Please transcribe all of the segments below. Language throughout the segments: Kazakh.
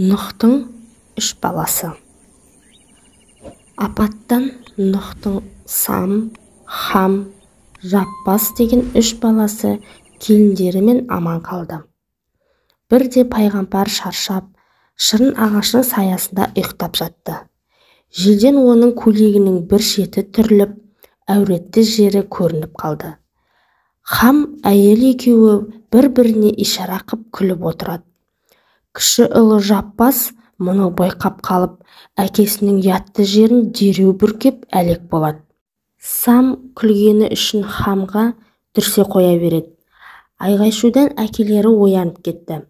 Нұхтың үш баласы. Апаттан Нұхтың Сам, Хам, Жаппас деген үш баласы келіндерімен аман қалды. Бірде пайғамбар шаршап, шырын ағашының саясында ұйықтап жатты. Желден оның көйлегінің бір шеті түріліп, әуретті жері көрініп қалды. Хам әйел екеуі бір-біріне ишара қып күліп отырады. Кіші ұлы Жаппас мұны байқап қалып, әкесінің ұятты жерін дереу бүркеп әлек болады. Сам күлгені үшін Хамға дүрсе қоя береді. Айғай-шудан әкелері оянып кетті.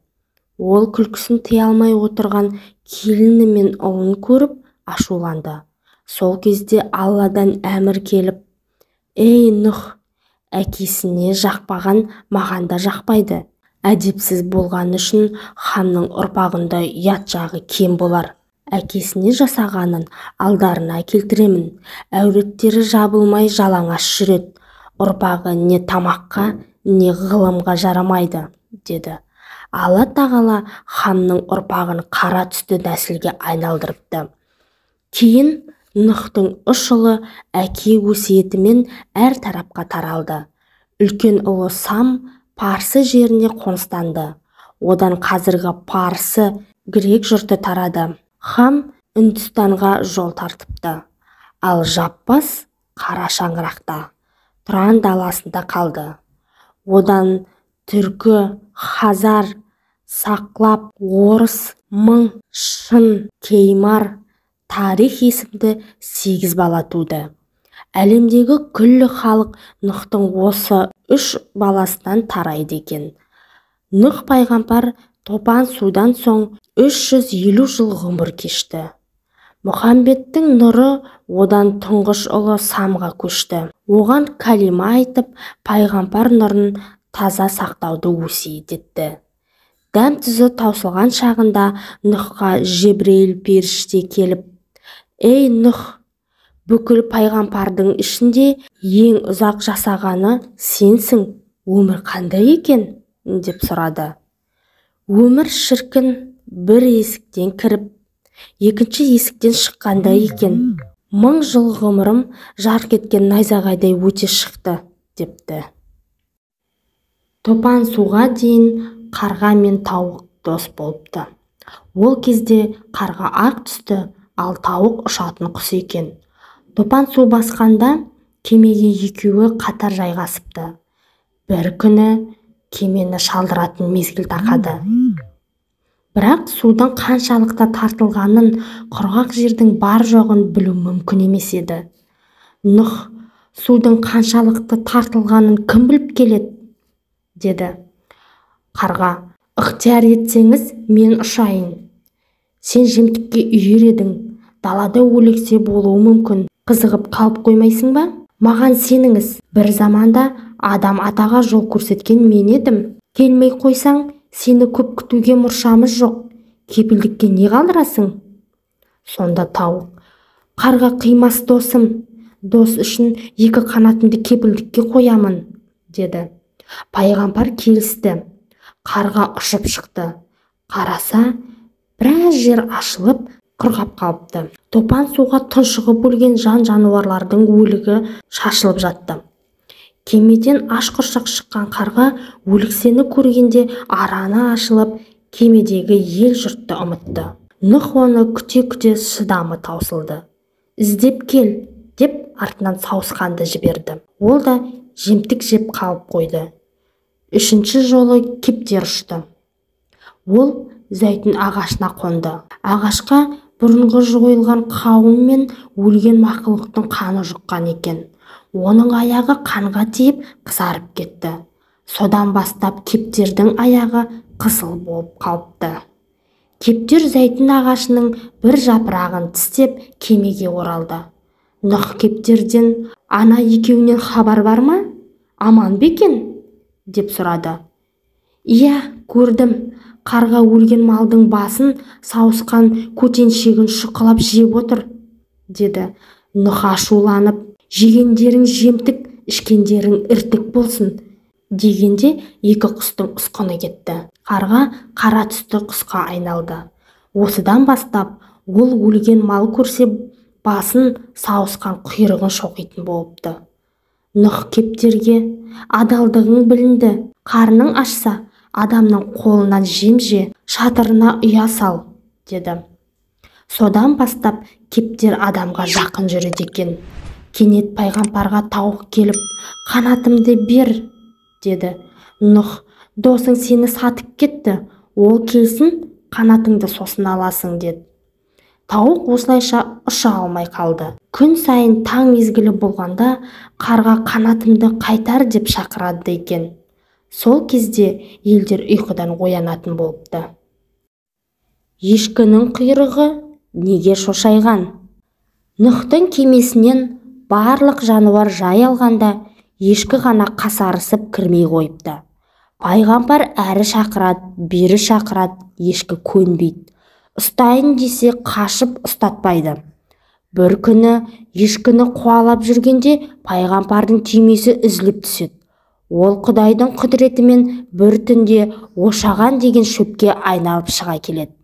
Ол күлкісін тыя алмай отырған келіні мен ұлын көріп ашуланды. Сол кезде Алладан әмір келіп, «Ей, Нұх, әкесіне жақпаған маған да жақпайды. Әдепсіз болғаны үшін Хамның ұрпағында ұят жағы кем болар. Әкесіне жасағанын алдарына келтіремін. Әуреттері жабылмай жалаңаш жүреді. Ұрпағы не тамаққа, не ғылымға жарамайды», деді. Алла тағала Хамның ұрпағын қара түсті нәсілге айналдырыпты. Кейін Нұхтың үш ұлы әке өсиетімен әр тарапқа таралды. Үлкен ұлы Сам парсы жеріне қоныстанды. Одан қазіргі парсы, грек жұрты тарады. Хам Үндістанға жол тартыпты. Ал Жаппас қара шаңырақта, Тұран даласында қалды. Одан түркі, хазар, сақлап, орыс, мың, шын, кеймар, тарих есімді 8 бала туды. Әлемдегі күллі халық Нұхтың осы үш баласынан тарайды екен. Нұх пайғамбар топан судан соң 350 жыл ғұмыр кешті. Мұхаммедтің нұры одан тұңғыш ұлы Самға көшті. Оған кәлима айтып, пайғамбар нұрын таза сақтауды өсиет етті. Дәм-тұзы таусылған шағында Нұхқа Жебірейіл періште келіп, «Ей, Нұх, бүкіл пайғамбардың ішінде ең ұзақ жасағаны сенсің, өмір қандай екен?» деп сұрады. Өмір шіркін, бір есіктен кіріп, екінші есіктен шыққандай екен. 1000 жыл ғұмырым жарқ еткен найзағайдай өте шықты, депті. Топан суға дейін қарға мен тауық дос болыпты. Ол кезде қарға ақ түсті, ал тауық ұшатын құс екен. Топан су басқанда кемеге екеуі қатар жайғасыпты. Бір күні кемені шалдыратын мезгіл тақады. Бірақ судың қаншалықты тартылғанын, құрғақ жердің бар-жоғын білу мүмкін емес еді. Нұх, судың қаншалықты тартылғанын кім біліп келеді? Деді. Қарға, ықтияр етсеңіз, мен ұшайын. Сен жемтікке үйір едің, далада өлексе болуы мүмкін. Қызығып қалып қоймайсың ба? Маған сеніңіз, бір заманда адам атаға жол көрсеткен мен едім. Келмей қойсаң, сені көп күтуге мұршамыз жоқ. Кепілдікке не қалдырасың? Сонда тауық, қарға қимас досым, дос үшін екі қанатымды кепілдікке қоямын, деді. Пайғамбар келісті. Қарға ұшып шықты. Қараса, біраз жер ашылып, құрғап қалыпты. Топан суға тұншығып өлген жан-жануарлардың өлігі шашылып жатты. Кемеден аш құрсақ шыққан қарға өліксені көргенде араны ашылып, кемедегі ел жұртты ұмытты. Нұх оны күте-күте шыдамы таусылды. Іздеп кел, деп артынан сауысқанды жіберді. Ол да жемтік жеп қалып қойды. Үшінші жолы кептер ұшты. Ол зәйтүн ағашына қонды. Ағашқа бұрынғы жойылған қауым мен өлген мақұлықтың қаны жұққан екен. Оның аяғы қанға тиіп қызарып кетті. Содан бастап кептердің аяғы қызыл болып қалыпты. Кептер зәйтүн ағашының бір жапырағын тістеп кемеге оралды. Нұх кептерден, ана екеуінен хабар бар ма? Аман ба екен? Деп сұрады. Иә, көрдім. Қарға өлген малдың басын сауысқан көтеншегін шұқылап жеп отыр, деді. Нұх ашуланып, жегендерің жемтік, ішкендерің іртік болсын, дегенде екі құстың ұсқыны кетті. Қарға қара түсті құсқа айналды. Осыдан бастап ол өлген мал көрсе басын, сауысқан құйрығын шоқитын болыпты. Нұх кептерге: «Адалдығың білінді, қарның ашса, адамның қолынан жем же, шатырына ұя сал», – деді. Содан бастап кептер адамға жақын жүреді екен. Кенет пайғамбарға тауық келіп: «Қанатымды бер», – деді. Нұх: «Досың сені сатып кетті, ол келсін, қанатыңды сосын аласың», – деді. Тауық осылайша ұша алмай қалды. Күн сайын таң мезгілі болғанда қарға «Қанатымды қайтар» деп шақырады екен. Сол кезде елдер ұйқыдан оянатын болыпты. Ешкінің құйрығы неге шошайған? Нұхтың кемесінен барлық жануар жай алғанда, ешкі ғана қасарысып кірмей қойыпты. Пайғамбар әрі шақырады, бері шақырады, ешкі көнбейді. Ұстайын десе, қашып, ұстатпайды. Бір күні ешкіні қуалап жүргенде пайғамбардың түймесі үзіліп түседі. Ол құдайдың құдіретімен бір түнде ошаған деген шөпке айналып шыға келеді.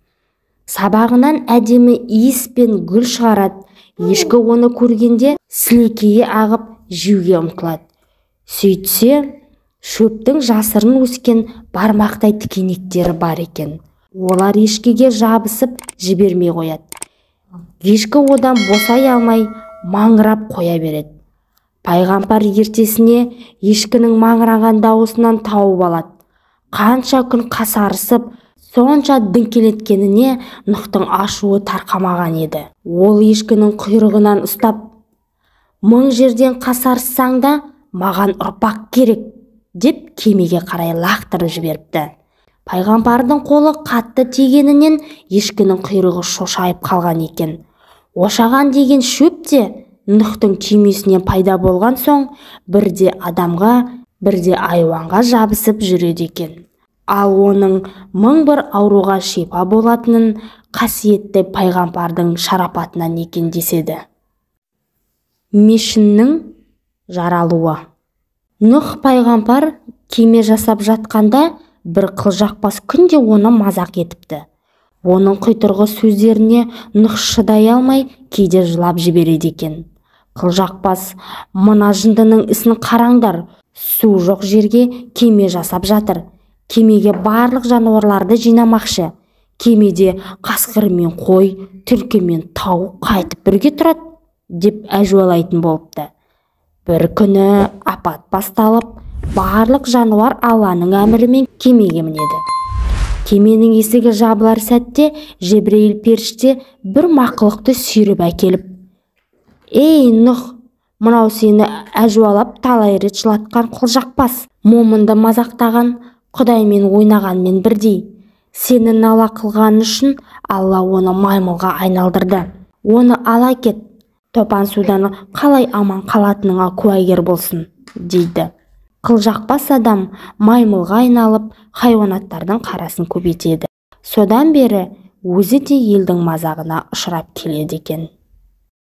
Сабағынан әдемі иіс пен гүл шығарады. Ешкі оны көргенде сілекейі ағып, жеуге ұмтылады. Сөйтсе, шөптің жасырын өскен бармақтай тікенектері бар екен. Олар ешкіге жабысып, жібермей қояды. Ешкі одан босай алмай, маңырап қоя береді. Пайғамбар ертесіне ешкінің маңыраған дауысынан тауып алады. Қанша күн қасарысып, сонша діңкелеткеніне Нұхтың ашуы тарқамаған еді. Ол ешкінің құйрығынан ұстап: «Мың жерден қасарыссаң да, маған ұрпақ керек», – деп кемеге қарай лақтырып жіберіпті. Пайғамбардың қолы қатты тигенінен ешкінің құйрығы шошайып қалған екен. Ошаған деген шөп те Нұхтың түймесінен пайда болған соң, бірде адамға, бірде айуанға жабысып жүреді екен. Ал оның мың бір ауруға шипа болатынын қасиетті пайғамбардың шарапатынан екен деседі. Мешіннің жаралуы. Нұх пайғамбар кеме жасап жатқанда, бір қылжақбас күнде оны мазақ етіпті. Оның құйтырғы сөздеріне Нұх шыдай алмай, кейде жылап жібереді екен. Қылжақбас: «Мына жындының ісін қараңдар, су жоқ жерге кеме жасап жатыр. Кемеге барлық жануарларды жинамақшы. Кемеде қасқыр мен қой, түлкі мен тауық қайтып бірге тұрады?» – деп әжуалайтын болыпты. Бір күні апат басталып, барлық жануар Алланың әмірімен кемеге мінеді. Кеменің есігі жабылар сәтте Жебірейіл періште бір мақұлықты сүйреп әкеліп: «Ей, Нұх, мынау сені әжуалап, талай рет жылатқан қылжақбас. Момынды мазақтаған құдаймен ойнағанмен бірдей. Сені нала қылғаны үшін Алла оны маймылға айналдырды. Оны ала кет, топан судан қалай аман қалатыныңа куәгер болсын», – дейді. Қылжақбас адам маймылға айналып, хайуанаттардың қарасын көбейтеді. Содан бері өзі де елдің мазағына ұшырап келеді екен.